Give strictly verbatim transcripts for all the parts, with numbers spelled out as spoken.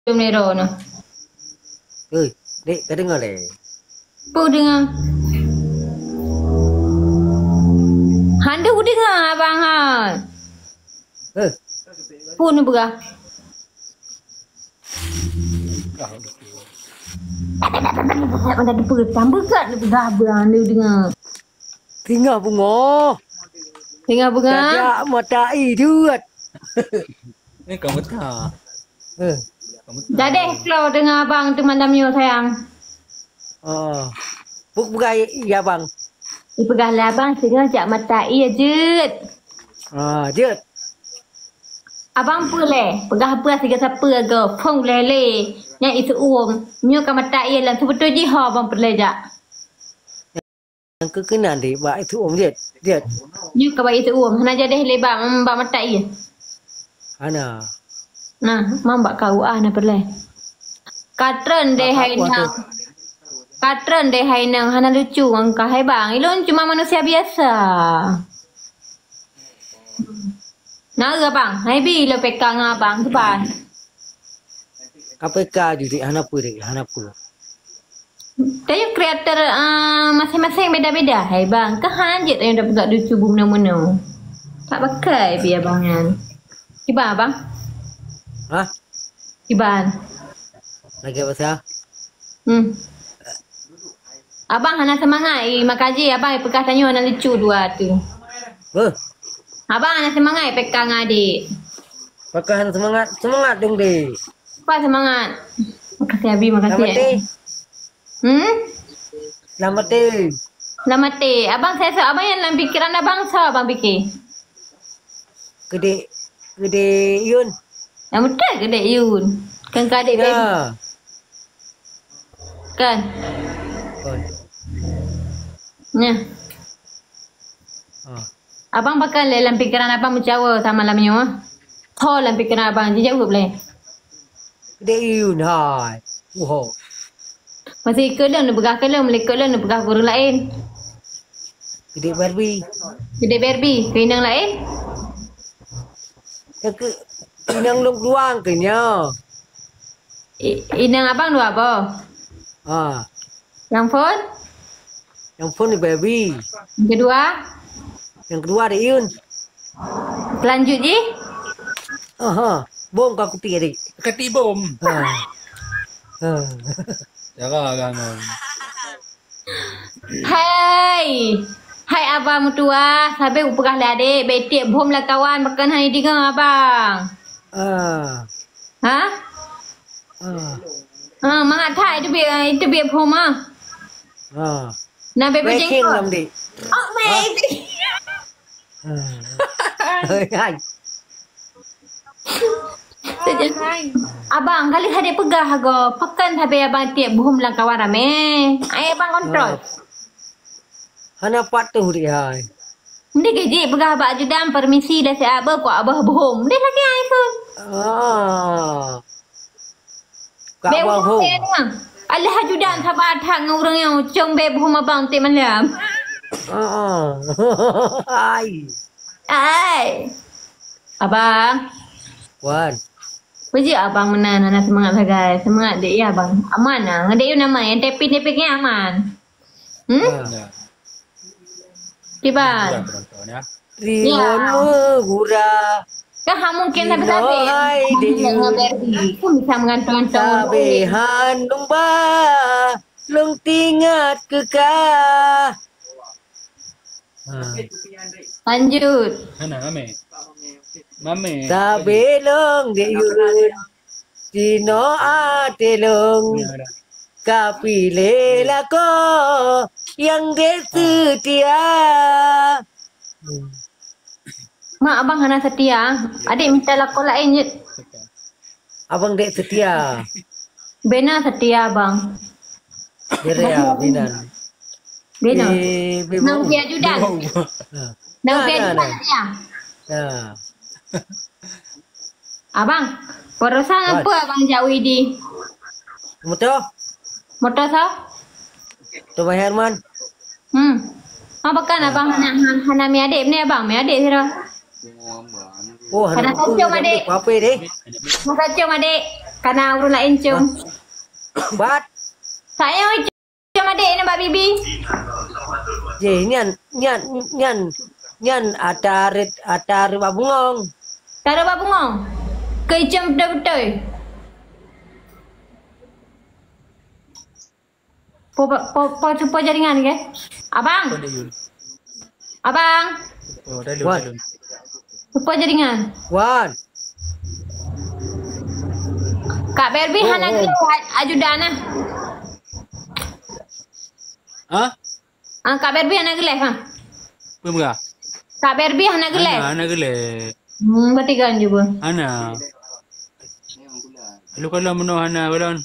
Jom nero na. Oi, dek, ka deungoe lé? Peue deungoe? Hana kudeungoe abang hai. Eh. Peue neupeugah? Pada peugah, tambah kat neupeugah abang neudeungoe. Singoh beungoh. Singoh beungoh. Tajak mata ie jeuet. Eh, kamu tak? Eh. Kamu tak? Jadi, klo deungoe abang tu malam nyoe, sayang. Oh. Buk peugah ya, abang. Ipeugah lé abang singoh jak mata ie jeuet. Ah, jeuet. Abang peue lé? Peugah peue siga sapeue go? Phôn lé lé. Nyan iseu'uem. Nyoe ka mata ie lom. Seubeutôi jih ho abang peureulèe jak. Nyang keu keunan deh, bak itu uem jeuet, jeuet. Nyoe ka bak itu uem, hana jadeh lé bak, mm, bak mata ie. Hana. Nah, mam bak kau ah na peureulèe. Katreun deh hai nang. Katreun deh hai nang, hana lucu ngon kah hai bang. Ilôn cuma manusia biasa. Na eu abang, hai bi lo P K ngon abang, kiban. K P K jih, Dik, hana peue, Dik, hana peue. Tanyoe kreator, ah, maséng-maséng beda-beda. Hai bang, keuhan jeuet tanyoe dapat lucu bu meunoe-meunoe. Tak pakai bi abang nyan. Kiban abang? Hah? Kiban. Lagèe basa? Hmm. Abang hana seumangat, i makaji abang ipeugah tanyoe hana lucu dua tu. Beuh. Abang hana seumangat P K ngon adik. P K hana seumangat, seumangat dong deh. Apa seumangat? Makasih Abi, makasih. Selamat deh. Hmm? Selamat deh. Selamat deh. Abang saya abang yang dalam pikiran abang, so abang fikir. Keudeh, keudeh Yun. Yang betul keudeh Yun. Kan keudeh Baby. Ya. Kan? Kon. Nah. Ah. Abang pakon lé lam pikiran abang meucawa sama lam nyoe? Ho lam pikiran abang, jijaweueb lé. Dek Yun hai. Uho. Masih ikut lôn, neupeugah keu lôn, meulikot lôn, neupeugah gurèe laén. Dek Barbie. Dek Barbie, keu inong laén? Keu inong lôn keuluwa keu nyoe. I-, inong abang dua boh? Ha. Nyang phôn? Nyang phôn ni Baby. Nyang keudua? Nyang keudua Dek Yun. Seulanjut jih? Aha. Bom ka kutik adik. Katik bom. Ha. Ha. Cara kan. Hai. Hai abang meutuah, sabe kupeugah lé adek, bèk tiek bom lam kawan, pakon hana deungoe abang. Ah. Ha? Ah. Ha, mangat that itu biar, itu biar bom ah. Ah. Nah, bèk bejengkot. Lam dik. Oh, baby. Ah. Hai. Abang, kali hadeh peugah go, pakon sabe abang tiek bom lam kawan ramé. Ai abang kontrol. Ah. Hana patuh deh hai. Mending keu jih peugah bak ajudan, "Permisi, dah siap beuh, kuat beuh bom." Mending lagèe ai phôn. Ah. Ka beuh bom. Alah ajudan sabar that ngon ureueng nyoe, cong beuh bom abang tiep malam. Ah. Ai. Ai. Abang. Wan. Peue jih abang meunan hana seumangat sagai. Seumangat dek ya abang. Aman ah. Ngon dek Yun aman. Yang tapi-tapi nyan aman. Hmm? Ah. Kiban. Ringon meugura. Kan ha mungkin sampai-sampai. Hai, Dek Yun. Aku bisa mengantung-antung. Sabe han lumba, lôn tingat keu ka. Ha. Lanjut. Mana, Mame? Mame. Sabe lôn Dek Yun. Sinoe até lôn ka piléh lakoe nyang dek seutia. Mak, abang hana seutia. Adek mita lakoe laén jeuet. Abang dek seutia. Bena seutia, abang. Jere ya, binan. Bena. Nang pia ajudan. Ha. Nang pia ajudan ya. Ha. Abang, barosan apa abang jak Widi? Moto? Moto sa? Moto Bang Herman. Hmm. Apa kan abang hana, hana, hana mi adik ni abang, mi adik sira. Oh, hana sacom adik. Apa deh? Hana sacom adik. Kana ureueng laén cium. Bat. Sayang cium adék nibak bibi. Jeh, nyan, nyan, nyan, nyan ata reuet, ata reuet bak bungong. Ata reuet bak bungong. Keu cium beutôi-beutôi. Po, po, po, po, po jaringan ke? Abang. Abang. Oh, dah lun, Wan. Dah lun. Po jaringan. Wan. Kak Barbie. Oh, hana oh. Geleh, a-, ajudan nah. Hah? Ah, Kak Barbie hana geleh, ha? Peue peugah? Kak Barbie hana geleh. Hana, hana geleh. Hmm, berarti ganjur pun. Hana. Lalu kalau meunoe hana, kalau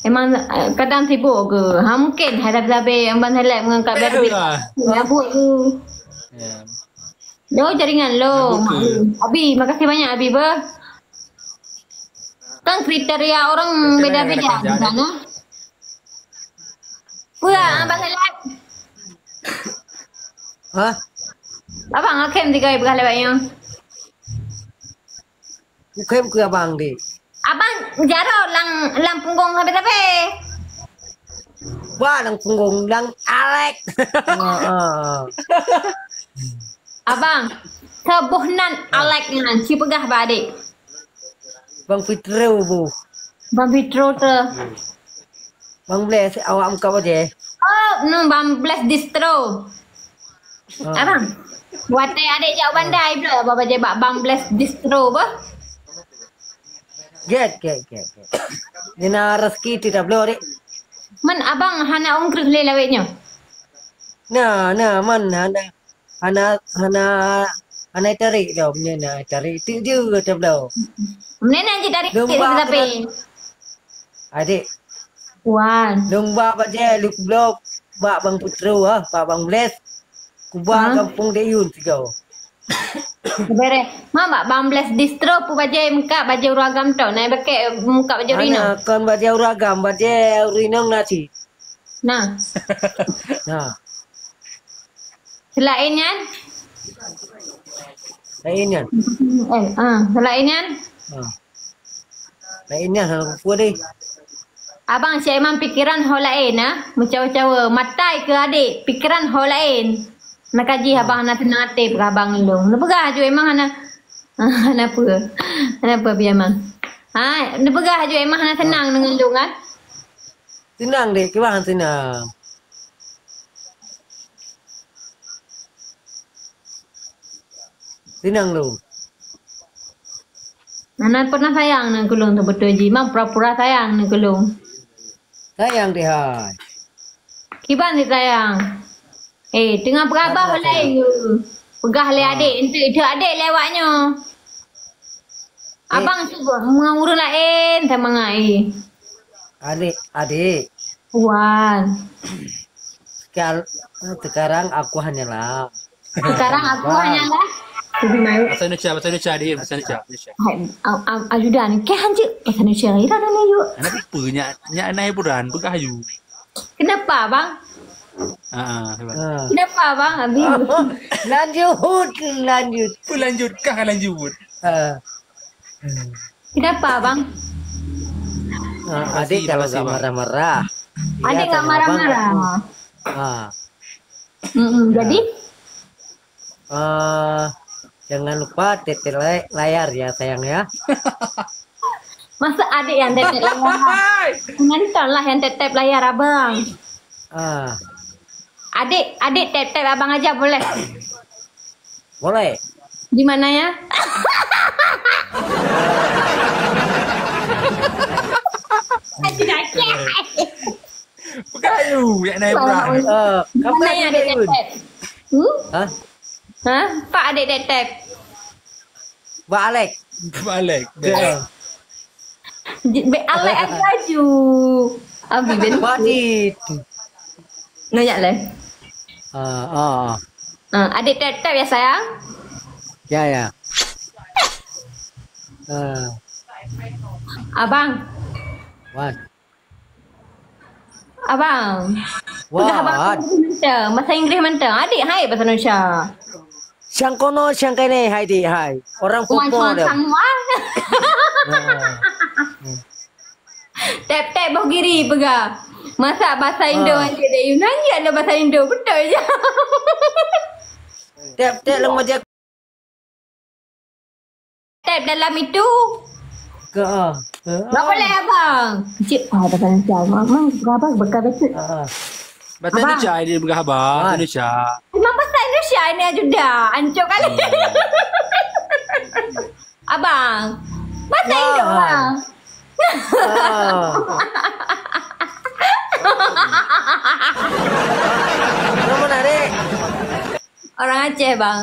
Emang, eh, kadang sibuk ke? Ha, mungkin hai sabe-sabe nyang ban helek ngon Kak Barbie. Lah. Sibuk ke? Ya. Lo jaringan lo. Sibuk ke? Abi, makasih banyak Abi beuh. Kan kriteria orang beda-beda di sana. Peue, ha, ban helek? Hah? Abang akhém tiga ibu lewat yang. Bukan keu abang deh. Abang jaroe lam, lam punggong sabe-sabe. Wah, lam punggong, lam alek. Heeh. Abang, saboh nan alek nyan, ci peugah bak adek. Bang Fitro bu. Bang Fitro tu. Bang Bless, awak muka bajai. Oh, no, Bang Bless distro. Ah. Abang, watèe adek jak bandai bloe, abang bajai bak Bang Bless distro bah. Get, get, get, get. Nina rezeki tidak bloe, dek. Man abang hana ungkreuh lé lawét nyoe? Na, na, man hana, hana, hana, hana tarik dah, punya na tarik. Tik je kata bloe. Mana nak je tarik, tapi. Adik. Wan. Lôn ba bajèe lôn bloe bak Bang Putro, ah, bak Bang Bless. Kuba gampông Dek Yun sigoe. Bereh. Ma bak Bang Bless distro pu bajèe meukat bajèe ureueng agam tau. Nah, bekek meukat bajèe ureueng inong. Ana, kon bajèe ureueng agam, bajèe ureueng inong na cit. Nah. Nah. Selain nyan? Selain nyan? Eh, ah, selain nyan? Ah. Laén nyan hana peue deh. Abang Syekh Iman pikeran ho laén, ah. Meucawa-cawa. Matai keu adek, pikeran ho laén. Nakaji abang hana seunang até peugah abang lôn. Neupeugah aju emang hana, hana peue. Hana peue, Abi Amang. Ha, neupeugah aju emang hana seunang deungon lôn, kan? Seunang deh, kiban hana seunang. Seunang lôn. Hana pernah sayang nang keu lôn teubeutôi jih, mang pura-pura sayang nang keu lôn. Sayang deh hai. Kiban disayang. Eh, teungoh peugah bah laén. Peugah lé adek, enteuk itu adek lewat nyoe. Abang tu ngon ureueng laén sama ngai. Adek, adek. Wan. Sekal-, sekarang aku hanyalah. Sekarang aku hanyalah. Bahasa Indonesia, bahasa Indonesia, Din. Bahasa Indonesia, Indonesia. Hai, au, au, ajudan. Keh hanjeuet. Bahasa Indonesia. Ira dan ayu. Anak apa? Nyak, nyak anak hiburan. Peugah ayu. Kenapa, Bang? Ah, hebat. Kenapa, Bang? Abi. Lanjut, lanjut. Apa lanjut? Kah lanjut. Ah. Kenapa, Bang? Ah, adik kalau nggak marah-marah. Adik nggak marah-marah. Ah. Mm-mm, jadi? Eh, jangan lupa tete lay-, layar ya, sayang ya. Masa adik yang tete layar? Penonton lah yang tete layar abang. Ah. Adik, adik tete abang aja boleh? Boleh. Di mana ya? Peugah ayu, yak nai peugah. Eh, kapan mana yang ada tep-tep? Hmm? Hah? Hah? Pak adik tep-tep. Bak Alek. Bak Alek. Bak Alek laju. Abi ben. Bak Tit. Nanya leh. Ah, ah. Ah, adik tep-tep ya sayang? Ya, ya. Ah. Abang. Wan. Abang. Peugah abang bahasa Inggris mantong. Bahasa Inggris mantong. Adik hai bahasa Indonesia. Siang kono, siang kene, hai dik, hai. Orang popo dah. Tek boh giri peugah. Masak bahasa Indo Ah. aja deh. Yunani ada bahasa Indo. Betul je. Tek, tek leng meja. Tek dalam itu. Ke, ah. Ke, Tak ah. boleh, abang. Cik, ah, dah kena cakap. Abang, abang, bekas betul. Ah, ah. Bahasa Abang. Indonesia dia peugah abang. Ah. Indonesia. Memang bahasa Indonesia ini aja dah. Ancur kali. Hmm. Abang. Bahasa Ya. Indo, abang. Ah. Nama menarik? Orang Aceh, bang.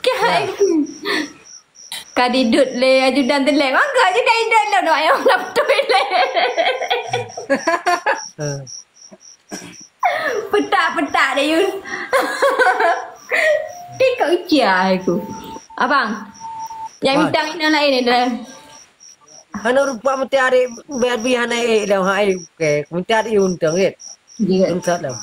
Kan? Ya. Ka didut lé ajudan telek. Mangga ajudan idut lé, nak payah lam toilet. Eh. Petak-petak deh, Yun. Tikok ucia aku. Abang, nyang Wan. Bintang inong laén ni dah. Hana rupa meuti adik Barbie hana ék dah, hai, oke. Meuti adik Yun tong, ék. Dia. Yun sat dah.